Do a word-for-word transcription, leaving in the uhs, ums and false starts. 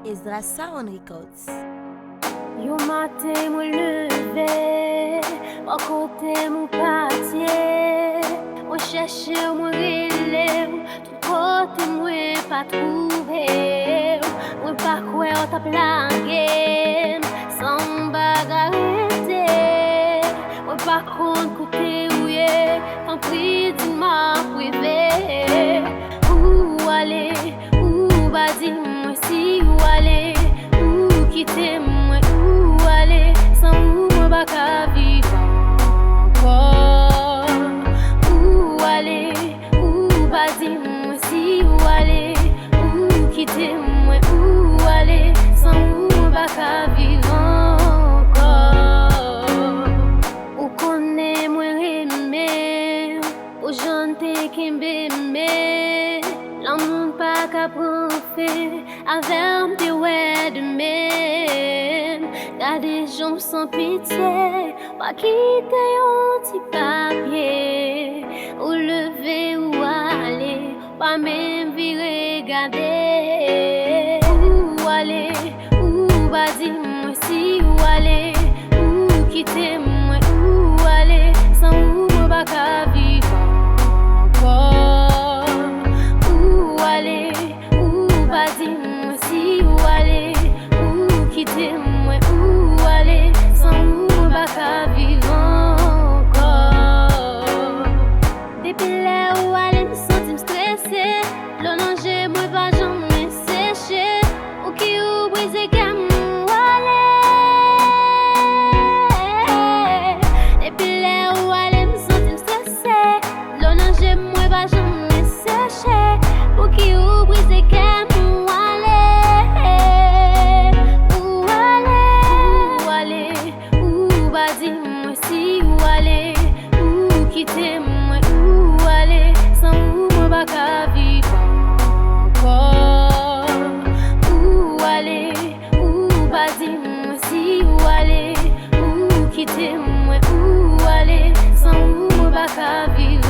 Ezra Sound Records. Yon maten mwen leve, bò kote m ou pati. Mwen chèche w, mwen rele w, tout kote mwen pa twouve w. Mwen pa kwè w t ap lage m san m pa ka rete. Mwen pa konn kote w ye, tanpri di m ap rive. Ou ale, ou pa di mwen si ou ale, ou kite mwen, ou ale, san ou mwen pa ka viv ankò. Ou ale, ou pa di mwen si ou ale, ou kite mwen, ou ale, san ou mwen pa ka viv ankò. Ou konnen mwen renmen w, ou jan te kenbe m, lanmou pa ka pran fen. Avè w m te wè demen. Gade jan w san pitye, pa kite yon ti papye. Ou leve, ou ale, pa menm vire gade. Ou ale, ou pa di mwen si ou ale, ou kite mwen, ou ale, san ou mwen pa ka viv ankò. Ou ale, ou pa di mwen si ou ale, ou kite mwen, ou ale, san ou mwen pa ka viv ankò. Depi lè ou ale, m santi m strese. Dlo nan je mwen pa janm seche. Ou ki ou brize kè m, ou ale. Depi lè ou ale, m santi m strese. Dlo nan je mwen pa janm seche. Ou ki ou brize kè m, ou ale. Ou ale. Ou ale. Ou pa di mwen si ou ale, ou kite mwen, ou ale, san ou mwen pa ka viv ankò. Ou ale, ou pa di mwen si ou ale, ou kite mwen, ou ale, san ou mwen pa ka viv